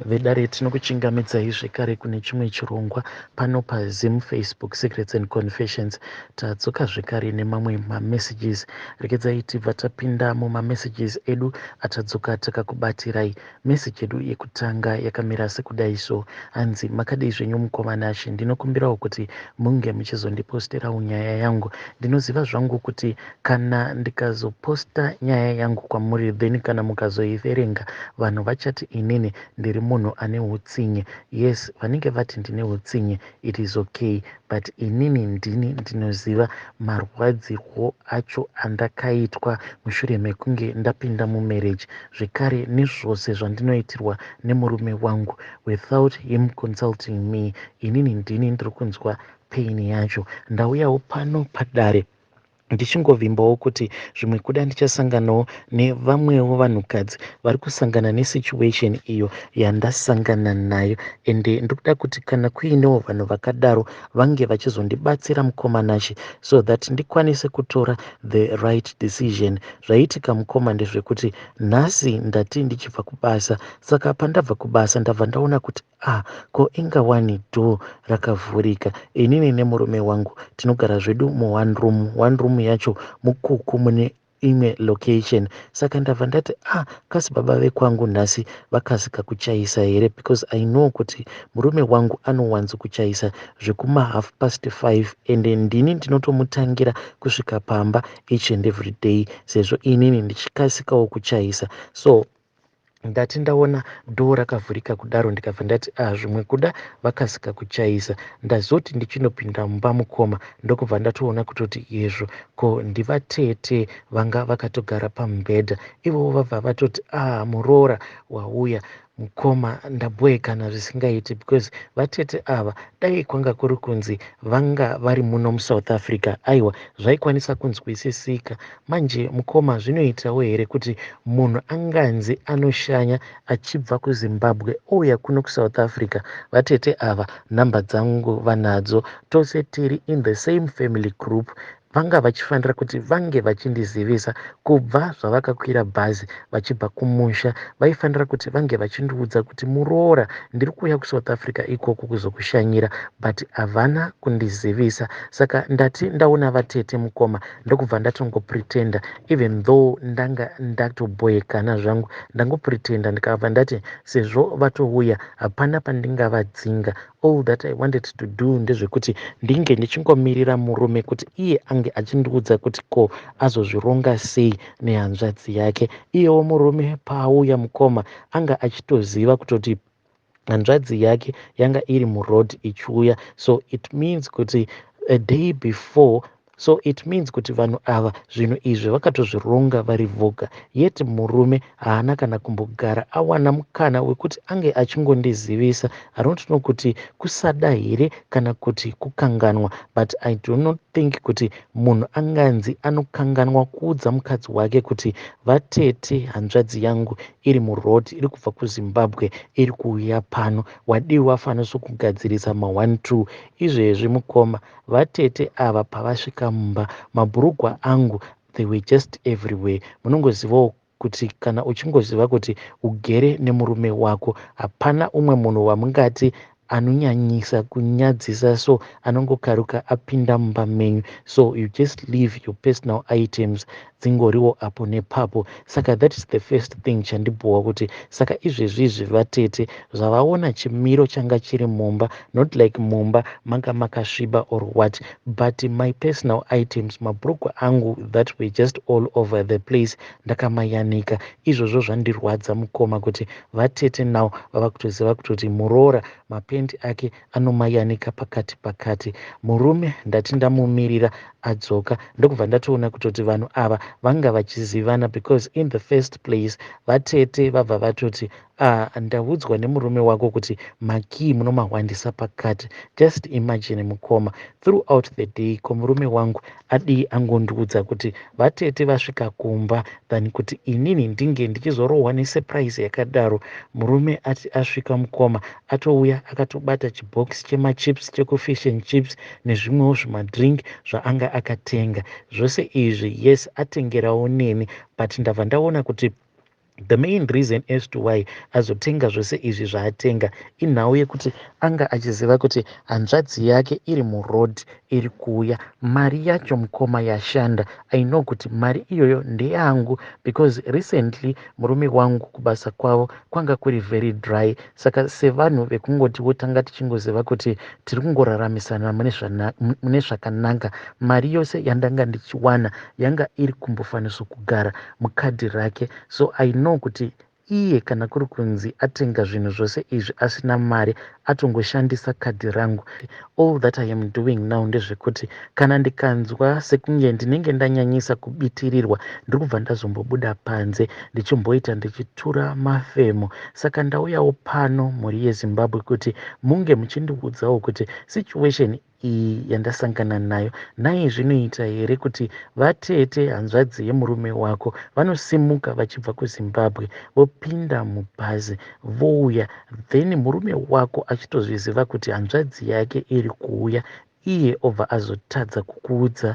Vedare, tinokuchingamidzai zvekare kune chimwe chirongwa pano paZim Facebook Secrets and Confessions. Tadzoka zvekare nemamwe mamessages. Regedzai tibva tapinda mumamessages edu atadzoka takakubatirai. Message yedu yekutanga yakamira sekudai so. Hanzi, makadii zvenyu mukoma Nashe? Ndinokumbirawo kuti munge muchizondiposterawo nyaya yangu. Ndinoziva zvangu kuti kana ndikazoposta nyaya yangu kwamuri, then kana mukazoiverenga, vanhu vachati inini ndiri munhu ane utsinye. Yes, vanenge vati ndine utsinye, it is okay, but inini ndini ndinoziva marwadzirwo acho andakaitwa mushure mekunge ndapinda mumarriage, zvekare nezvose zvandinoitirwa nemurume wangu without him consulting me. Inini ndini ndiri kunzwa pain yacho. Ndauyawo pano padare ndichingovimbawo kuti zvimwe kuda ndichasanganawo nevamwewo vanhukadzi vari kusangana nesituation iyo yandasangana nayo. Ende ndikuda kuti kana kuinewo vanhu vakadaro, vange vachizondibatsira, mukoma Nashe, so that ndikwanise kutora the right decision. Zvaitika, mukoma, ndezvekuti nhasi ndati ndichibva kubasa. Saka pandabva kubasa, ndabva ndaona kuti, ah, ko ingawani door rakavhurika. Inini nemurume wangu tinogara zvedu muone room. One room yacho mukuku mune imwe location. Saka ndabva ndati, ah, kasi baba vekwangu nhasi vakasika kuchaisa here? Because I know kuti murume wangu anowanzo kuchaisa zvekuma 5:30, ende ndini ndinotomutangira kusvika pamba each and every day, sezvo inini ndichikasikawo kuchaisa. So ndati ndaona door rakavhurika kudaro, ndikabva ndati, ah, zvimwe kuda vakasika kuchaisa. Ndazoti ndichinopinda mumba, mukoma, ndokubva ndatoona kutoti izvo ko ndivatete vanga vakatogara pamubhedha. Ivovo vabva vatoti, ah, muroora wauya. Mukoma, ndabhoekana zvisingaiti, because vatete ava, dai kwanga kuri kunzi vanga vari muno muSouth Africa, aiwa, zvaikwanisa kunzwisisika. Manje, mukoma, zvinoitawo here kuti munhu anganzi anoshanya achibva kuZimbabwe ouya kuno kuSouth Africa? Vatete ava nhamba dzangu vanadzo, tose tiri in the same family group. Vanga vachifanira kuti vange vachindizivisa kubva zvavakakwira bhazi vachibva kumusha. Vaifanira kuti vange vachindiudza kuti, muroora, ndiri kuuya kuSouth Africa ikoko kuzokushanyira, but havana kundizivisa. Saka ndati ndaona vatete, mukoma, ndokubva ndatongopretenda, even though ndanga ndatobhoekana zvangu. Ndangopretenda, ndikabva ndati sezvo vatouya, hapana pandingavadzinga. All that I wanted to do ndezvekuti ndinge ndichingomirira murume kuti iye ange achindiudza kuti ko azozvironga sei nehanzvadzi yake. Iyewo murume paauya, mukoma, anga achitoziva kutoti hanzvadzi yake yanga iri muroad ichiuya. So it means kuti a day before, so it means kuti vanhu ava zvinhu izvi vakatozvironga vari voga. Yet murume haana kana kumbogara awana mukana wekuti ange achingondizivisa. I don't know kuti kusada here kana kuti kukanganwa, but I do not think kuti munhu anganzi anokanganwa kuudza mukadzi wake kuti vatete, hanzvadzi yangu iri muroad, iri kubva kuZimbabwe, iri kuuya pano, wadiwa wafanisa kugadzirisa ma1 2. Izvezvi, mukoma, vatete ava pavasvika mumba, mabhurugwa angu, they were just everywhere. Munongozivawo kuti kana uchingoziva kuti ugere nemurume wako, hapana umwe munhu wamungati anonyanyisa kunyadzisa, so anongokaruka apinda mumba menyu. So you just leave your personal items dzingoriwo apo nepapo. Saka that is the first thing chandibhowa, kuti saka izvezvizvi vatete zvavaona chimiro changa chiri mumba, not like mumba manga makasviba or what, but my personal items, mabhurugwa angu that were just all over the place, ndakamayanika. Izvozvo zvandirwadza, mukoma, kuti vatete now vava kutoziva kutoti muroora mapendi ake anomayanika pakati pakati. Murume ndati ndamumirira adzoka, ndokubva ndatoona kutoti vanhu ava vanga vachizivana, because in the first place vatete vabva vatoti, ah, ndaudzwa nemurume wako kuti makii munomahwandisa pakati. Just imagine, mukoma, throughout the day, ko murume wangu adii angondiudza kuti vatete vasvika kumba than kuti inini ndinge ndichizorohwa nesurprise yakadaro? Murume ati asvika, mukoma, atouya akatobata chibhokisi chemachips, chekufish and chips, nezvimwewo zvimadrink zvaanga akatenga. Zvose izvi, yes, atengerawo neni, but ndabva ndaona kuti The main reason as to why azotenga zvose izvi zvaatenga inhau yekuti anga achiziva kuti hanzvadzi yake iri muroad iri kuuya. Mari yacho mukoma yashanda. I know kuti mari iyoyo ndeyangu because recently murume wangu kubasa kwavo kwanga kuri very dry saka sevanhu vekungotiwo tanga tichingoziva kuti tiri kungoraramisana mune zvakanaka. Mari yose yandanga ndichiwana yanga iri kumbofaniso kugara mukadhi rake so I know kuti iye kana kuri kunzi atenga zvinhu zvose izvi asina mari atongoshandisa kadhi rangu. All that I am doing now ndezvekuti kana ndikanzwa sekunge ndinenge ndanyanyisa kubitirirwa ndiri kubva ndazombobuda panze ndichimboita ndichitura mafemo. Saka ndauyawo pano mhuri yeZimbabwe kuti munge muchindiudzawo kuti situation iyi yandasangana nayo nhai zvinoita here kuti vatete hanzvadzi yemurume wako vanosimuka vachibva kuZimbabwe vopinda mubhazi vouya then murume wako achitozviziva kuti hanzvadzi yake iri kuuya iye obva azotadza kukuudza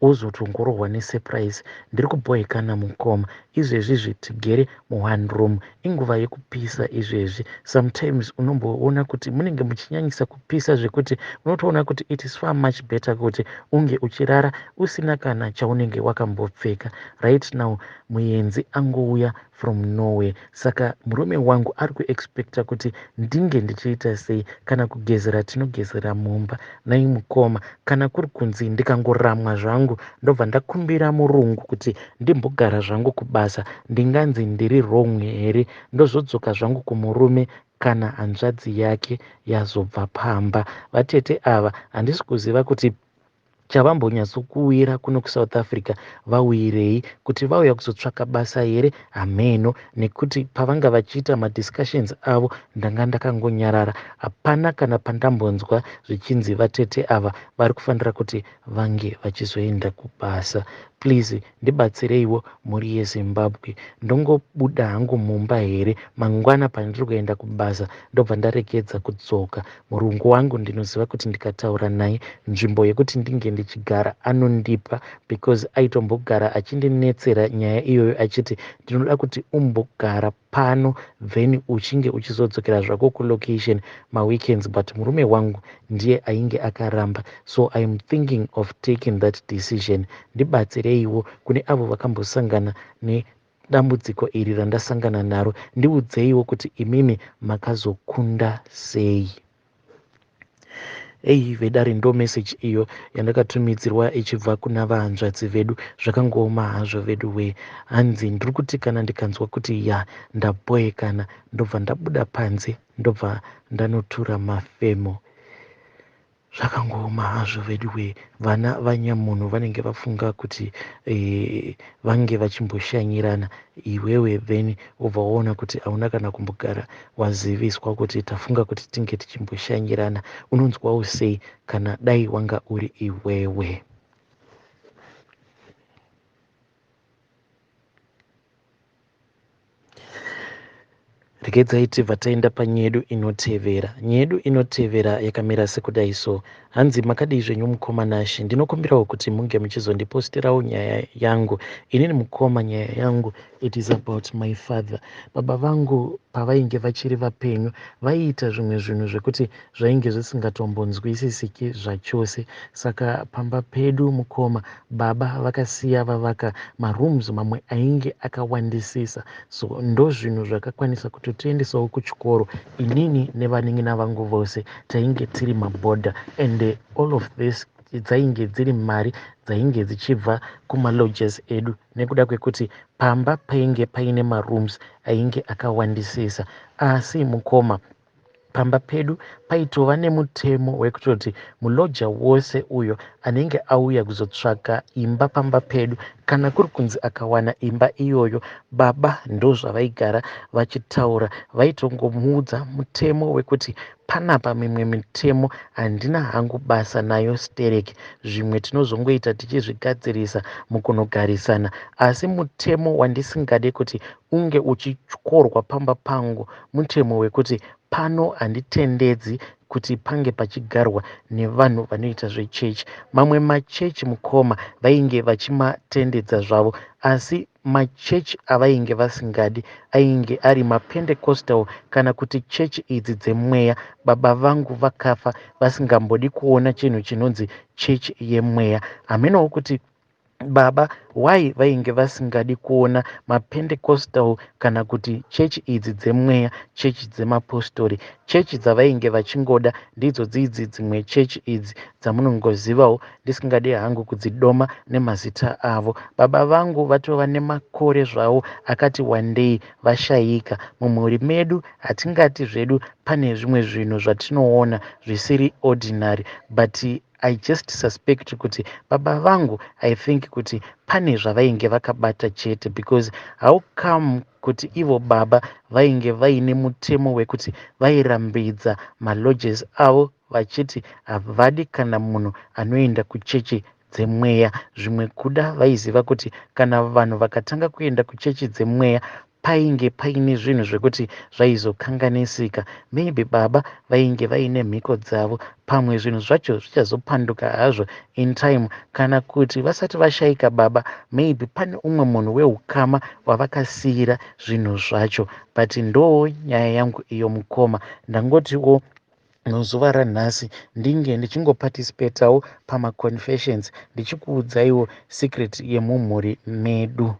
wozotongorohwa nesurprise. Ndiri kubhohekana mukoma. Izvezvizvi tigere muone room. Inguva yekupisa izvezvi. Sometimes unomboona kuti munenge muchinyanyisa kupisa zvekuti unotoona kuti it is far much better kuti unge uchirara usina kana chaunenge wakambopfeka. Right now muyenzi angouya from nowhere saka murume wangu ari kuexpecta kuti ndinge ndichiita sei kana kugezera tinogezera mumba nhai mukoma kana kuri kunzi ndikangoramwa zvangu ndobva ndakumbira murungu kuti ndimbogara zvangu kubasa ndinganzi ndiri wrong here ndozodzoka zvangu kumurume kana hanzvadzi yake yazobva pamba vatete ava handisi kuziva kuti Chavambonyatsokuuyira kuno kuSouth Africa vauyirei? Kuti vauya kuzotsvaka basa here hameno nekuti pavanga vachiita madiscussions avo ndanga ndakangonyarara. Hapana kana pandambonzwa zvichinzi vatete ava vari kufanira kuti vange vachizoenda kubasa. Please ndibatsireiwo mhuri yeZimbabwe. Ndongobuda hangu mumba here mangwana pandiri kuenda kubasa ndobva ndaregedza kudzoka. Murungu wangu ndinoziva kuti ndikataura naye nzvimbo yekuti ndinge ndichigara anondipa because aitombogara achindinetsera nyaya iyoyo achiti ndinoda kuti umbogara pano then uchinge uchizodzokera zvako kulocation maweekends but murume wangu ndiye ainge akaramba so iam thinking of taking that decision ndibatsireiwo kune avo vakambosangana nedambudziko iri randasangana naro ndiudzeiwo kuti imimi makazokunda sei. Ei vedare ndo message iyo yandakatumidzirwa ichibva kuna vahanzvadzi vedu zvakangooma hazvo vedu wee hanzi ndiri kuti kana ndikanzwa kuti ya ndabhoekana ndobva ndabuda panze ndobva ndanotura mafemo Zvakangooma hazvo veduwee vana vanyamunhu vanenge vafunga kuti eh, vange vachimboshanyirana iwewe then wobva waona kuti hauna kana kumbogara waziviswa kuti tafunga kuti tinge tichimboshanyirana unonzwawo sei kana dai wanga uri iwewe. Regedzai tibva taenda panyaya yedu inotevera. Nyaya yedu inotevera yakamira sekudai so. Hanzi makadii zvenyu mukoma Nashe. Ndinokumbirawo kuti munge muchizondipostirawo nyaya yangu. Inini mukoma nyaya yangu it is about my father. Baba vangu pavainge vachiri vapenyu vaiita zvimwe zvinhu zvekuti zvainge zvisingatombonzwisisiki zvachose. Saka pamba pedu mukoma baba vakasiya vavaka marooms mamwe ainge akawandisisa so ndozvinhu zvakakwanisa kutotiendesawo kuchikoro inini nevanin'ina vangu vose tainge tiri maboarder and all of this dzainge dziri mari dzainge dzichibva kumalodges edu nekuda kwekuti pamba painge paine marooms ainge akawandisisa asi mukoma Pamba pedu paitova nemutemo wekutoti muloja wose uyo anenge auya kuzotsvaka imba pamba pedu kana kuri kunzi akawana imba iyoyo baba ndozvavaigara vachitaura vaitongomuudza mutemo wekuti panapa mimwe mitemo handina hangu basa nayo stereki zvimwe tinozongoita tichizvigadzirisa mukunogarisana asi mutemo wandisingade kuti unge uchityorwa pamba pangu mutemo wekuti Pano handitendedzi kuti pange pachigarwa nevanhu vanoita zvechechi. Mamwe machechi mukoma vainge vachimatendedza zvavo asi Machechi avainge vasingadi ainge ari maPentecostal kana kuti chechi idzi dzemweya. Baba vangu vakafa vasingambodi kuona chinhu chinonzi chechi yemweya. Hamenowo kuti baba why vainge vasingadi kuona maPentecostal kana kuti chechi idzi dzemweya, chechi dzemapostori. Chechi dzavainge vachingoda ndidzo dzidzi dzimwe chechi idzi dzamunongozivawo ndisingadi hangu kudzidoma nemazita avo. Baba vangu vatova nemakore zvavo akati wandei vashaika. Mumhuri medu hatingati zvedu pane zvimwe zvinhu zvatinoona zvisiri ordinary but I just suspect kuti baba vangu I think kuti pane zvavainge vakabata chete because how come kuti ivo baba vainge vaine mutemo wekuti vairambidza malodges avo vachiti havadi kana munhu anoenda kuchechi dzemweya. Zvimwe kuda vaiziva kuti kana vanhu vakatanga kuenda kuchechi dzemweya painge paine zvinhu zvekuti zvaizokanganisika. Maybe baba vainge vaine mhiko dzavo, pamwe zvinhu zvacho zvichazopanduka hazvo in time. Kana kuti vasati vashaika baba, maybe pane umwe munhu weukama wavakasiira zvinhu zvacho. But ndoo nyaya yangu iyo mukoma. Ndangotiwo muzuva ranhasi ndinge ndichingoparticipatawo pamaconfessions ndichikuudzaiwo secret yemumhuri medu.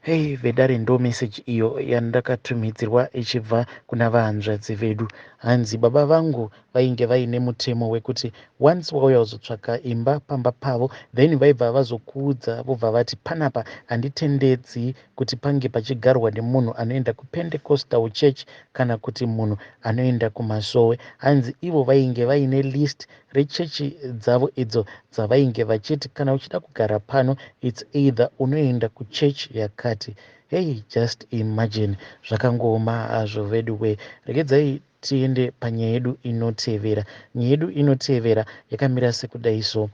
Hei vedare, ndo meseji iyo yandakatumidzirwa ichibva kuna vahanzvadzi vedu. Hanzi baba vangu vainge vaine mutemo wekuti once wauya kuzotsvaka imba pamba pavo, then vaibva vazokuudza vobva vati panapa handitendedzi kuti pange pachigarwa nemunhu anoenda kuPentecostal church kana kuti munhu anoenda kumasowe. Hanzi ivo vainge vaine list rechechi dzavo idzo dzavainge vachiti kana uchida kugara pano it's either unoenda kuchechi yakati. Hey, just imagine, zvakangooma hazvo vedu we. Regedzai tiende panyaya yedu inotevera. Nyaya yedu inotevera yakamira sekudai so.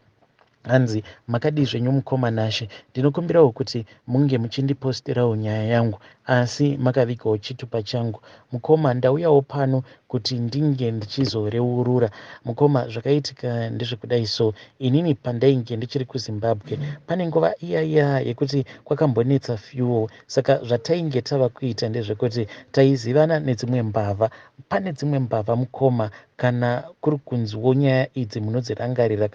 Hanzi makadii zvenyu mukoma Nashe? Ndinokumbirawo kuti munge muchindipostirawo nyaya yangu asi makavigawo chitupa changu. Mukoma, ndauyawo pano kuti ndinge ndichizoreurura. Mukoma, zvakaitika ndezvekudai so. Inini pandainge ndichiri kuZimbabwe, pane nguva iya iya yekuti kwakambonetsa fuel, saka zvatainge tava kuita ndezvekuti taizivana nedzimwe mbavha. Pane dzimwe mbavha mukoma, kana kuri kunziwo nyaya idzi munodzirangarira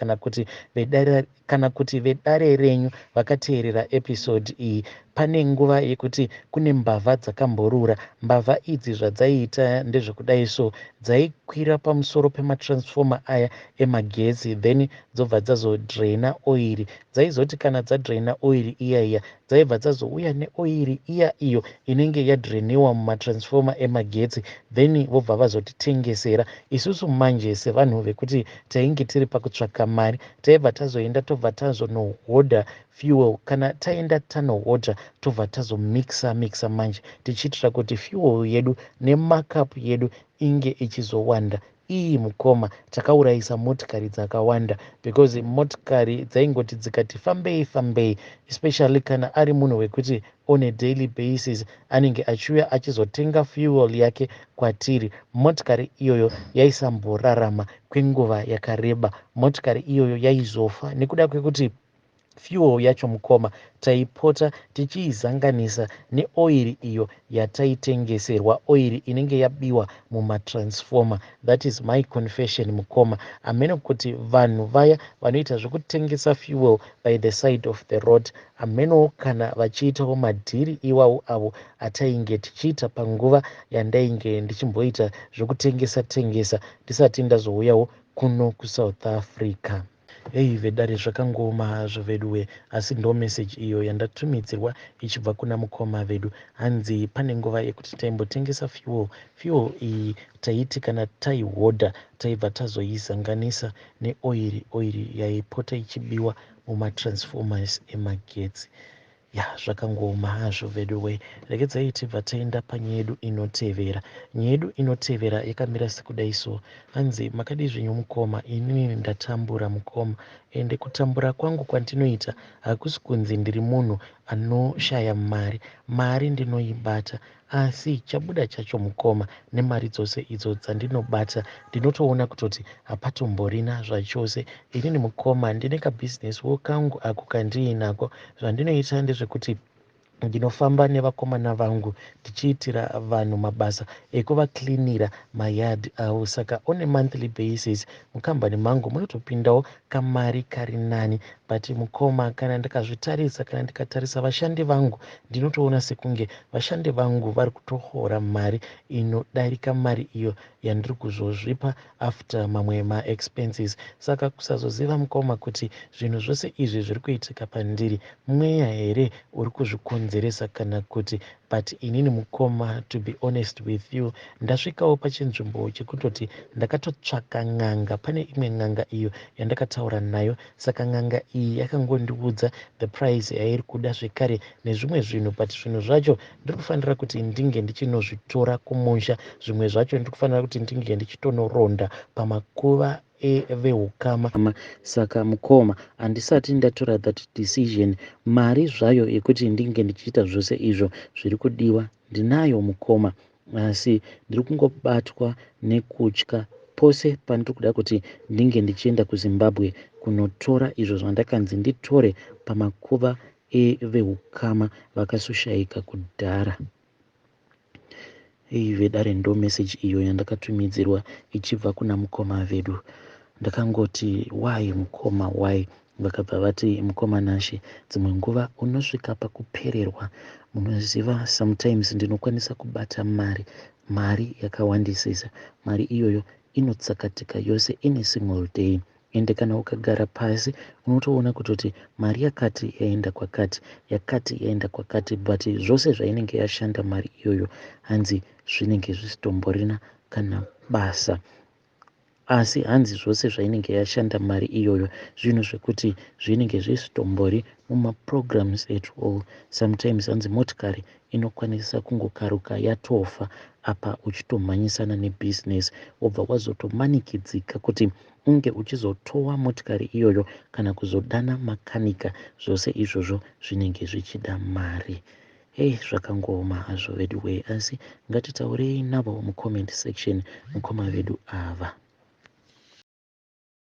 kana kuti vedare renyu vakateerera episode iyi, pane nguva yekuti kune mbavha dzakamborura. Mbavha idzi zvadzaiita ndezvekudai so, dzaikwira pamusoro pematransformer aya emagetsi, then dzobva dzazodrena oiri. Dzaizoti kana dzadrena oiri iya iya, dzaibva dzazouya neoiri iya iyo inenge yadreniwa mumatransformer emagetsi, then vobva vazotitengesera isusu. Manje sevanhu vekuti tainge tiri pakutsvaka mari, taibva tazoenda tobva tazonohodha fuel. Kana taenda tanohodha, tobva tazomixa mixa manje tichiitira kuti fuel yedu nemarkup yedu inge ichizowanda. Iyi mukoma, takaurayisa motikari dzakawanda because motikari dzaingoti dzikati fambei fambei, especially kana ari munhu wekuti on a daily basis anenge achiuya achizotenga fuel yake kwatiri, motikari iyoyo yaisamborarama kwenguva yakareba. Motikari iyoyo yaizofa nekuda kwekuti fuel yacho mukoma taipota tichiizanganisa neoiri iyo yataitengeserwa, oiri inenge yabiwa mumatransformer. That is my confession mukoma. Hameno kuti vanhu vaya vanoita zvekutengesa fuel by the side of the road, hamenowo kana vachiitawo madhiri iwawo avo atainge tichiita panguva yandainge ndichimboita zvekutengesa tengesa ndisati ndazouyawo kuno kuSouth Africa. Ei vedare, zvakangooma hazvo veduwe, asi ndo meseji iyo yandatumidzirwa ichibva kuna mukoma vedu. Hanzi pane nguva yekuti taimbotengesa fuel. Fuel iyi taiti kana taihodha, taibva tazoizanganisa neoiri, oiri yaipota ichibiwa mumatransformers emagetsi. Ya, zvakangooma hazvo veduwe. Regedzai tibva taenda panyaya yedu inotevera. Nyaya yedu inotevera yakamira sekudai so. Hanzi makadii zvenyu mukoma? Inini ndatambura mukoma. Ende kutambura kwangu kwandinoita hakusi kunzi ndiri munhu anoshaya mari. Mari ndinoibata asi chabuda chacho mukoma nemari dzose idzo dzandinobata ndinotoona kutoti hapatomborina zvachose. Inini mukoma ndine kabhizinesiwo kangu ako kandiinako. Zvandinoita ndezvekuti ndinofamba nevakomana vangu tichiitira vanhu mabasa ekuvacleanira mayard avo. Saka on a monthly basis mukambani mangu munotopindawo kamari kari nani. But mukoma kana ndikazvitarisa, kana ndikatarisa vashandi vangu, ndinotoona sekunge vashandi vangu vari kutohora mari inodarika mari iyo yandiri kuzozvipa after mamwe maexpenses. Saka kusazoziva mukoma kuti zvinhu zvose izvi zviri kuitika pandiri mweya here uri kuzvikonzeresa kana kuti. But inini mukoma, to be honest with you, ndasvikawo pachinzvimbo chekutoti ndakatotsvaka n'anga. Pane imwe n'anga iyo yandakataura nayo. Saka n'anga iyi yakangondiudza the price yairi kuda zvekare nezvimwe zvinhu, but zvinhu zvacho ndiri kufanira kuti ndinge ndichinozvitora kumusha. Zvimwe zvacho ndiri kufanira kuti ndinge ndichitonoronda pamakuva eveukama. Saka mukoma, handisati ndatora that decision. Mari zvayo yekuti ndinge ndichiita zvose izvo zviri kudiwa ndinayo mukoma, asi ndiri kungobatwa nekutya pose pandiri kuda kuti ndinge ndichienda kuZimbabwe kunotora izvo zvandakanzi nditore pamakuva eveukama vakasoshayika kudhara. Ei vedare, ndo meseji iyo yandakatumidzirwa ichibva kuna mukoma vedu. Ndakangoti, "Why mukoma, why?" Vakabva vati, "Mukoma Nashe, dzimwe nguva unosvika pakupererwa. Munoziva, sometimes ndinokwanisa kubata mari, mari yakawandisisa. Mari iyoyo inotsakatika yose in a single day. Ende kana ukagara pasi unotoona kutoti mari yakati yaenda kwakati, yakati yaenda kwakati, but zvose zvainenge yashanda mari iyoyo, hanzi zvinenge zvisitomborina kana basa. Asi hanzi zvose zvainenge yashanda mari iyoyo zvinhu zvekuti zvinenge zvisitombori mumaprograms at all. Sometimes hanzi motikari inokwanisa kungokaruka yatofa apa uchitomhanyisana nebhizinesi, wobva wazotomanikidzika kuti unge uchizotowa motikari iyoyo kana kuzodana makanika. Zvose izvozvo zvinenge zvichida mari." Hei, zvakangooma hazvo vedu wee, asi ngatitaurei navo mucomment section, mukoma vedu ava.